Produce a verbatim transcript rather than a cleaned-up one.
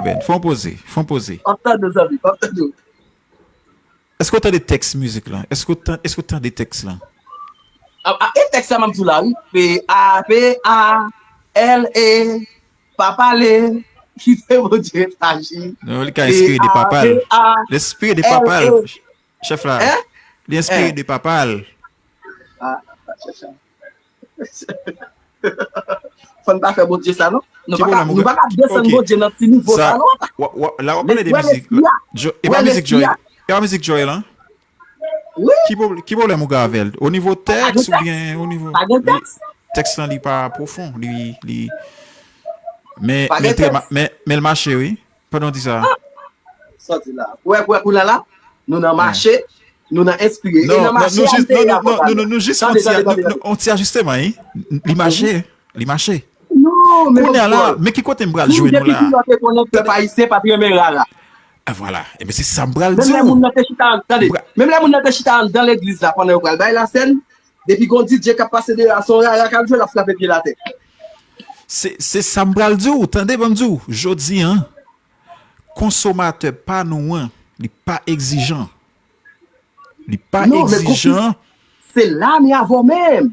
Fè yon poze, fè yon poze. M ap tande w, zanmi, m ap tande w. Èske w tande tèks mizik lan? Èske w tan- èske w tande tèks lan? A, a, e tèks la m ap di w la, wi. P A P A L E, pa pale, kite Bondye aji. Non, li ka enspire de papa l. Li enspire de papa l. Chèf la, li enspire de papa l. Fò n pa fè Bondye sa, non? Nou pa ka desann Bondye nan ti nivo sa, non? La, w ap pale de mizik. E pa mizik Joy. E pa mizik Joy lan? Ki pwoblèm ou gen avè l? O nivo tèks oubyen o nivo. Tèks lan, li pa pwofon. Li, li, men, men l mache, wi. Pandan w di sa. Sa w di la. Ou wè, ou wè kounye a la, nou nan mache, nou nan enspire. E nan mache a, nou te ye avan. Nou jis fè yon ti ajisteman, wi. Li mache. Li mache. Kounye a la, men ki kote m pral jwenn ou la? Pèp ayisyen pa t renmen rara. Vwala. Ebyen, se sa m pral di w. Menm lè moun nan te chita anndan legliz la pandan yo pral bay lasèn, depi gon D J k ap pase deyò a, se yon rara k ap jwe, l ap frape pye l atè. Se, se sa m pral di w. Tande, ban m di w. Jodi a, konsomatè pa nou an, li pa egzijan. Li pa egzijan. Se la m ye avè w menm.